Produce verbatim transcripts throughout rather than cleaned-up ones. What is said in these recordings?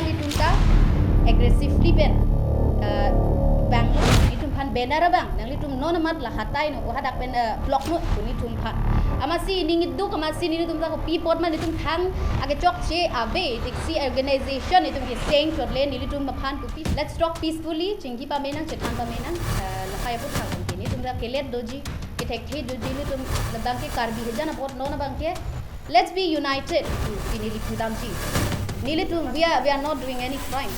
Nelitum ta aggressively pen, uh, bang lo, nelitum aphan banner abang, nanglitum non amat la hatai non, hadak pen, uh, block non, nelitum aphan. Amatsi ning iduk, amatsi nelitum ta kopi apot ma nelitum thang ake chokche ave, tiksi organization nelitum ke seng chot le, nelitum aphan kopi. Let's talk peacefully, chingki pame nang, chethan pame nang, uh, lahai aphuthak abang ke, nelitum ta kelet doji, kethekthe doji, nelitum labang ke Karbi hejan apot non abang ke, let's be united. Pini neli pudamji. Nelitum, we are, we are not doing any crime.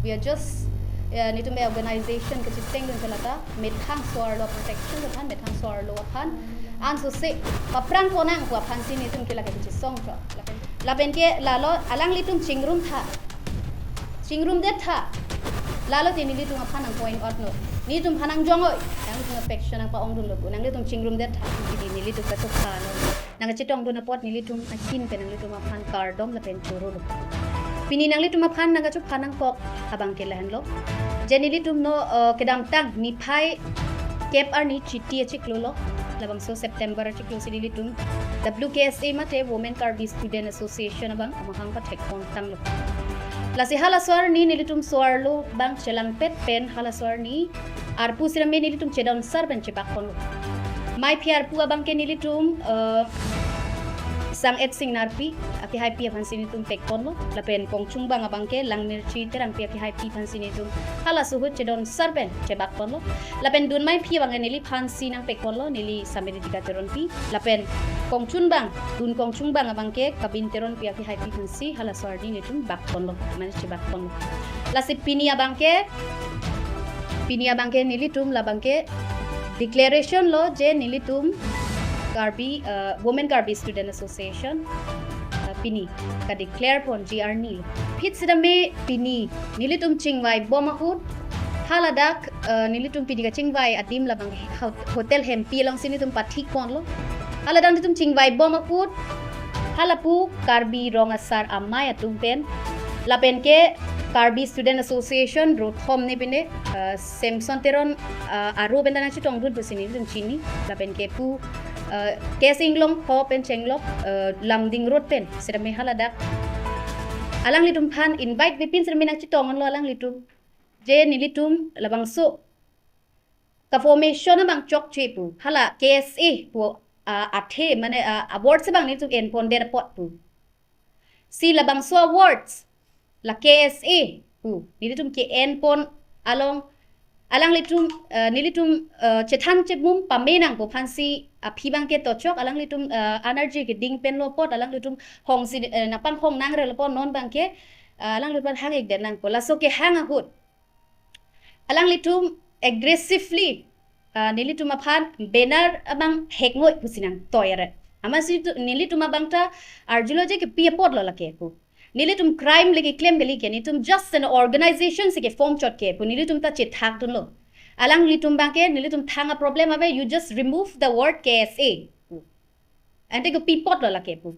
We are just, uh, nelitum organization kacheseng dun chelata, methang so-arlo protection aphan, methang so-arlo aphan. Ansose, paprang ponang pu aphansi nelitum ke lake kachesong cho. Lapen, lapen ke lalo, alanglitum chingrum tha. Chingrum det tha. Lalo te nelitum aphan nang point out non. Nelitum aphan nang jongoi. Nanglitum affection nang pa-ong dunlo pu. Nanglitum chingrum det tha. Pini nelitum kachok tha non. Nang kachetong dun apot nelitum ahin pen nanglitum aphan kardom lapen choro lo. Pini nanglitum aphan nang kachok phan nangkok abang ke lahenlo. Je nelitum non, uh, kedamtang niphai kep arni Chiti achiklo lo. Labangso September achiklo si nelitum W K S A mate Women Karbi Student Association abang amahang pathek pon tanglo. Lasi halaso arni nelitum so-arlo abang chelangpet pen halaso arni arpu sirame nelitum chedon sar pen chebak ponlo. Maiphi arpu abang ke nelitum, eh, Sang-et Singnarpi akehaipi aphansi nelitum pek ponlo. Lapen Kongchungbang abang ke Langmirchi Terangpi akehaipi aphansi nelitum halaso ahut chedon sar pen chebak ponlo. Lapen Dunmaiphi abang ke neliphansi nang pek ponlo, neli Samiritika Teronpi. Lapen Kongchungbang, Dun Kongchungbang abang ke Kabin Teronpi akehaipi aphansi halaso arni nelitum bak ponlo, mane chebak ponlo. Lasi pini abang ke, pini abang ke nelitum labang ke declaration lo je nelitum Karbi, uh, Women Karbi Student Association, uh, pini kadeclare ponji arni lo. Phit sitame pini nelitum chingvai bom ahut, haladak, uh, nelitum pini kachingvai adim labang hot-, Hotel Hempi alongsi nelitum pathik ponlo. Haladak nelitum chingvai bom ahut, halapu Karbi Rong Asar Amei atum pen, lapen ke Karbi Student Association rothom ne pine, uh, Samson Teron, uh, aro pen ta nang chetong dun pusi nelitum chini, lapen ke pu, uh, Kesing Longpho pen chenglok, uh, Lumding Road pen sitame haladak alanglitum aphan invite vepin sitame nang chetong lo alanglitum. Je nelitum labangso ka-formation abang chokche pu. Hala K S A pu, ah, athe, mane, ah, awards abang nelitum en pon der apot pu. Si labangso awards la K S A pu. Nelitum ke-en pon along alanglitum, ah, nelitum, ah, chethan chemum pame nangpo aphansi aphi abang ke tochok alanglitum, ah, energy keding pen lo apot alanglitum hongsi, eh, nangpanghong nangrelo apot non abang ke, ah, alanglitum hang-ik det nangpo. Laso kehang ahut alanglitum aggressively, ah, nelitum aphan banner abang hekngoi pusi nang toi aret. Amatsi tu nelitum abang ta arjulo je kepi apot lo lake pu. Nelitum crime le keklem kali ke, nelitum just an organization si ke-form chot ke pu, nelitum ta chethak dunlo. Alanglitum abang ke, nelitum thang a-problem ave, you just remove the word K S A pu. Ante kepi apot lo lake pu.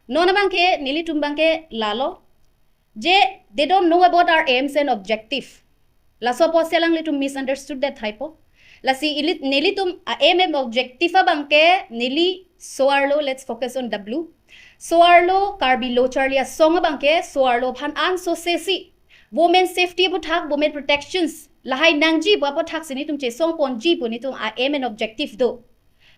Non abang ke, nelitum abang ke lalo. Je, they don't know about our aims and objective. Laso apotsi alanglitum misunderstood det haipo. Lasi ili-, nelitum a-aim and objective abang ke neli so-arlo, let's focus on W. So-arlo Karbi Lo Charli Asong abang ke so-arlo aphan ansose si women safety aphuthak, women protections lahai nangji pu aphuthak si nelitum chesong ponji pu nelitum a-aim and objective do.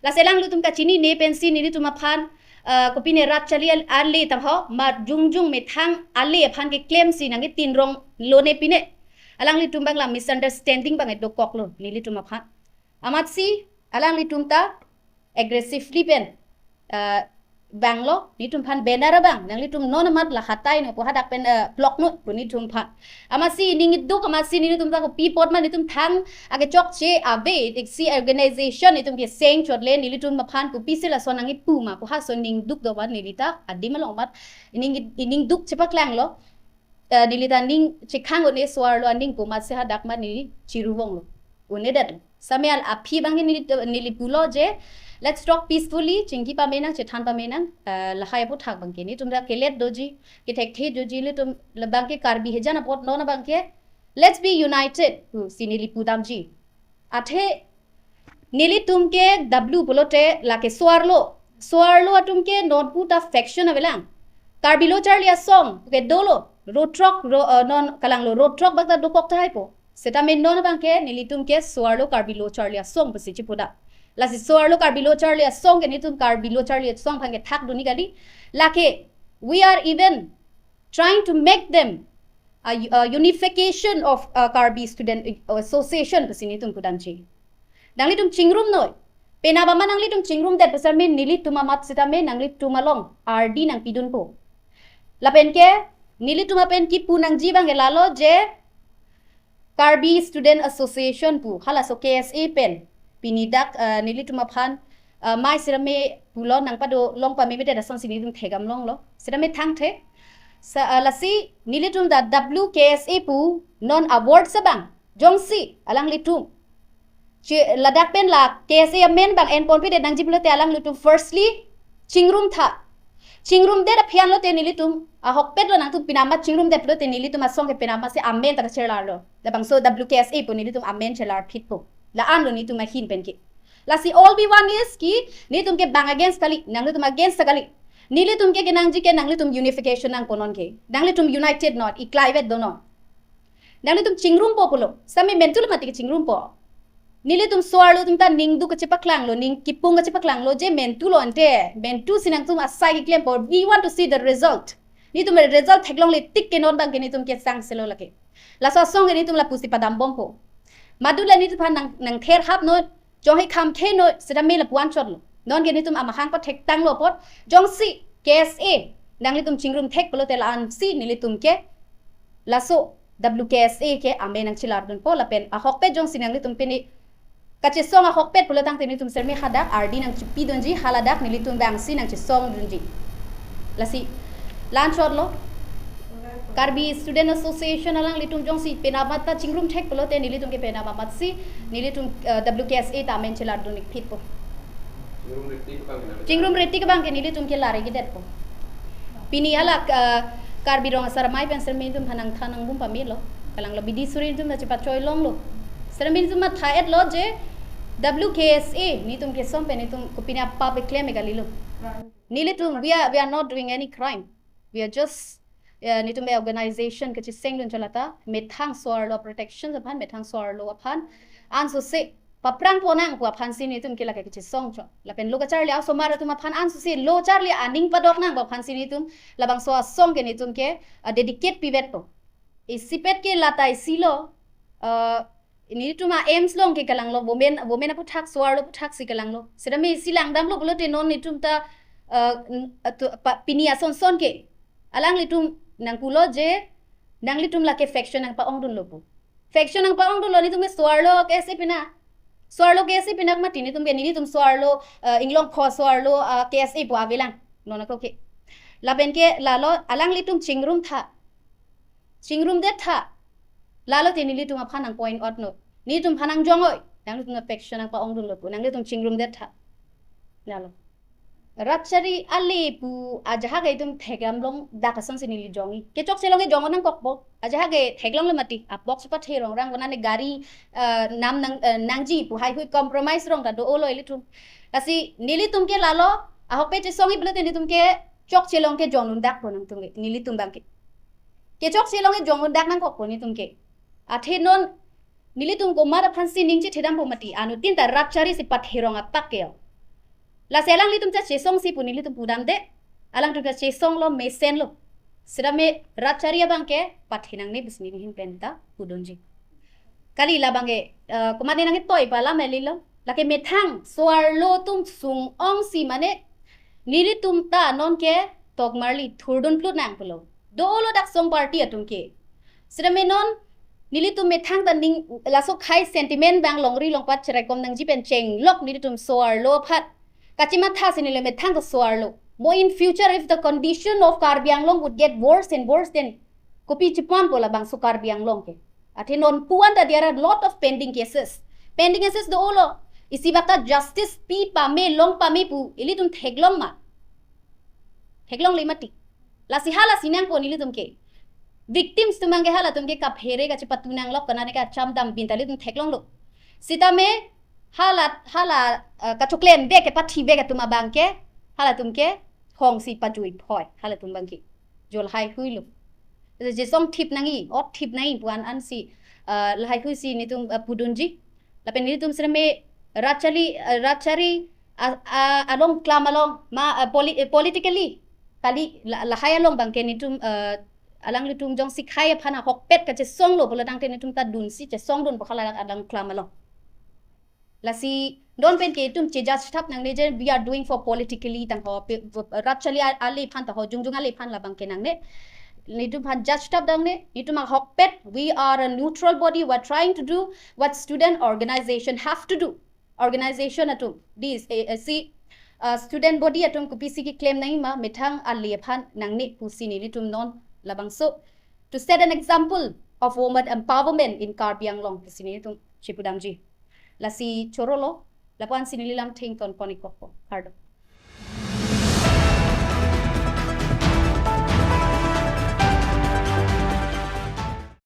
Lasi alanglitum kachinine pensi nelitum aphan, ah, kopine rat charli al-, ale tangho, ma jongjong methang ale aphan keklem si nang ketin rong lone pine. Alanglitum abang la misunderstanding abang edokok lo nelitum aphan. Amatsi alanglitum ta aggressively pen, ah, bang lo, nelitum aphan banner abang, nanglitum non amat la hatai non pu hadak pen, eh, block non pu nelitum aphan. Amatsi ning iduk, amatsi nelitum ta kopi apot ma nelitum thang ake chokche ave, tiksi organization nelitum ke seng chot le, nelitum aphan kopisi lason nang kipu ma pu halaso ning duk do abang neli ta adim along amat ning, ning duk chepaklang lo. Eh, neli ta ning chekhang un-e so-arlo aning pu amatsi hadak ma neli chiru vong lo. Un-e det. Same al aphi abang ke neli, neli pulo je, let's talk peacefully, chingki pame nang, chethan pame nang, eh, lahai aphuthak abang ke. Nelitum ta kelet doji, kethekthe doji, nelitum labang ke Karbi hejan apot non abang ke, let's be united pusi neli pudamji. Athe nelitum ke W pulote lake so-arlo. So-arlo atum ke non pu ta faction avelang. Karbi Lo Charli Asong ke dolo. Road throk, ro, uh, non kalanglo road throk bak ta dokok tahai po. Setame non abang ke nelitum ke so-arlo Karbi Lo Charli Asong pusi chipuda. Lasi so-arlo Karbi Lo Charli Asong ke nelitum Karbi Lo Charli Asong aphan ke thakdun-i kali. Lake, we are even trying to make them a, a unification of, uh, Karbi Student Association pusi nelitum pudamji. Nanglitum chingrum noi. Penap amat nanglitum chingrumdet pu setame nelitum amat setame nanglitum along ardi nangpidunpo. Lapen ke nelitum apen kipu nangji abang ke lalo je Karbi Student Association pu, halaso K S A pen pini dak, uh, nelitum aphan, uh, mai setame pulo nangpado long pamemedet asonsi nelitum thekdam longlo. Setame thangthe. Sa, uh, lasi nelitum ta W K S A pu non award abang jongsi alanglitum che ladak pen la K S A amen abang enponpidet nangji pulote alanglitum firstly chingrum tha. Chingrumdet aphi anlote nelitum ahokpet lo nangtum penap amat chingrumdet pulote nelitum asong ke penap amatsi amen ta kachelarlo. Labangso W K S A pu nelitum amen chelarphitpo. La-anlo nelitum ahin pen ke. Lasi all we want is ki nelitum ke bang against kali, nanglitum against ta kali. Nelitum ke kenangji ke nanglitum unification nangpo non ke. Nanglitum united not, iklaivet do non. Nanglitum chingrumpo pulo. Setame mentu lo mati ke chingrumpo. Nelitum so-arlo atum ta ning duk kachepaklanglo, ning kipung kachepaklanglo je mentu lo ante. Mentusi nangtum asai keklempo. We want to see the result. Nelitum result theklongle tik ke non abang ke nelitum ke sangselo lake. Laso asong ke nelitum lapusi padambompo. Madula nelitum aphan nang, nangther hap noi, jongsi kham the noi, setame lapu-an chotlo. Non ke nelitum amahang pathektanglo apot, jongsi K S A nanglitum chingrum thek pulote la-ansi nelitum ke laso W K S A ke amen nangchelardunpo lapen ahokpet jongsi nanglitum pini kachesong ahokpet pulo tangte nelitum setame hadak ardi nangchipidunji, haladak nelitum abangsi nangchesongdunji. Lasi la-an chotlo. Karbi Student Association alanglitum jongsi penap amat ta chingrum thek pulote nelitum ke penap amatsi nelitum, eh, W K S A ta amen chelardun-ikphitpo. Chingrum ri tik abang ke nang. Chingrum ri tik abang ke nelitum ke lare kedetpo. Pini hala, eh, Karbi Rong Asar Amei pen setame nelitum aphan nangthan nangbom pamelo. Kalanglo bidi suri nelitum ta chepachoi longlo. Setame nelitum matha-etlo je W K S A nelitum kesong pen nelitum kopine apap keklem kalilo. Nelitum, we are, we are not doing any crime. We are just, uh, nelitum organization kachesengdun cholata, methang so-arlo protection aphan, methang so-arlo aphan ansose paprang ponang pu aphansi nelitum ke lake kachesong chot. Lapen lo kacharli asomar atum aphan ansose lo charli aning padok nang pu aphansi nelitum labangso asong ke nelitum ke, uh, dedicate pivetpo. Isipet ke lata isilo, uh, nelitum a-aims along ke kalanglo, women, women aphuthak, so-arlo aphuthaksi kalanglo. Setame isi langdamlo pulote non nelitum ta, uh, n-, atu-, pa-, pini asonson ke alanglitum nangpulo je nanglitum lake faction nangpa-ongdunlo pu. Faction nangpa-ongdunlo, nelitum ke so-arlo K S A pinak. So-arlo K S A pinak mati nelitum ke, nelitum so-arlo, uh, Inglongpho so-arlo, uh, K S A pu avelang. Non ako ke. Lapen ke lalo alanglitum chingrum tha. Chingrumdet tha. Lalote nelitum aphan nang point out noi. Nelitum aphan nangjong noi. Nanglitum faction nangpa-ongdunlo pu. Nanglitum chingrumdet tha. Lalo. Rat chari ale pu ajahak itum thekdam longdak asonsi neli jong-i. Kechokche along ke jong nangkokpo. Ajahak theklonglo mati. Apok si pathe rong rang konane gari, eh, nam nang, eh, nangji pu heihui compromise rong ta do-olo ilitum. Lasi nelitum ke lalo ahokpet chesong-i pulote nelitum ke chokche along ke jong-undakpo nangtum ke. Nelitum abang ke. Kechokche along ke jong-undak nangkokpo nelitum ke. Athe non nelitum komat aphansi ning chethedampo mati, anuttin ta rat charisi patherong apak ke. Lasi alanglitum ta chesongsi pu nelitum pudamde, alangtum ta chesonglo mesenlo. Setame rat chari abang ke pathenangne pusi neli ahin pen ta pudunji. Kali labang ke, eh, komatne nangketoi pu alam kalilo. Lake methang so-arlo atum sung-ongsi mane nelitum ta non ke tokmarli thurdun plut nang pulo. Do-olo dak song party atum ke. Setame non nelitum methang ta ning laso khei sentiment abang longri longpat cherekom nangji pen chenglok nelitum so-arlo aphan kachimathasi neli methang ta so-arlo. Mo in future if the condition of Karbi Anglong would get worse and worse, then kopi chipuanpo labangso Karbi Anglong ke. Athe non puan ta there are lot of pending cases. Pending cases do-olo. Isi bak ta justice pi pame long pame pu ilitum theklong ma. Theklongle mati. Lasi halasi nangpo nelitum ke. Victims atum abang ke halatum ke kaphere kachepatu nanglok konane kachamdam binta ilitum theklonglo. Setame hala, hala, eh, kachoklemvek ke pathivek atum abang ke halatum ke hongsi pajui phoi halatum abang ke. Jol heihuilo. Jesong thip nangji, ot thip nangji pu an ansi, uh, lahai hui si netum, uh, pudunji. Lapen netum sirme Rat Chari, uh, Rat Chari, uh, uh, along klam along ma, uh, poli-, uh, politically kali la-, lahai along abangke netum, uh, alanglitum jongsi khei aphan ahokpet kachesonglo pulo tangte netum ta dunsi chesongdun pu hala along klam along. Lasi non pen ke itum che judge thap nangne je we are doing for politically tang ho, pe-, Rat Chari a-, ale aphan ta ho, jongjong ale aphan labangke nangne. Netum aphan judge thap nangne, netum ahokpet, we are a neutral body, we are trying to do what student organization have to do. Organization atum, this, eh, eh, si, uh, student body atum kopisi keklem nangji ma, methang ale aphan nangne pusi netum non labangso to set an example of woman empowerment in Karbi Anglong pusi netum chepudamji. Lasi chorolo, lapu ansi neli lam thengton pon-ik kokpo. Kardom.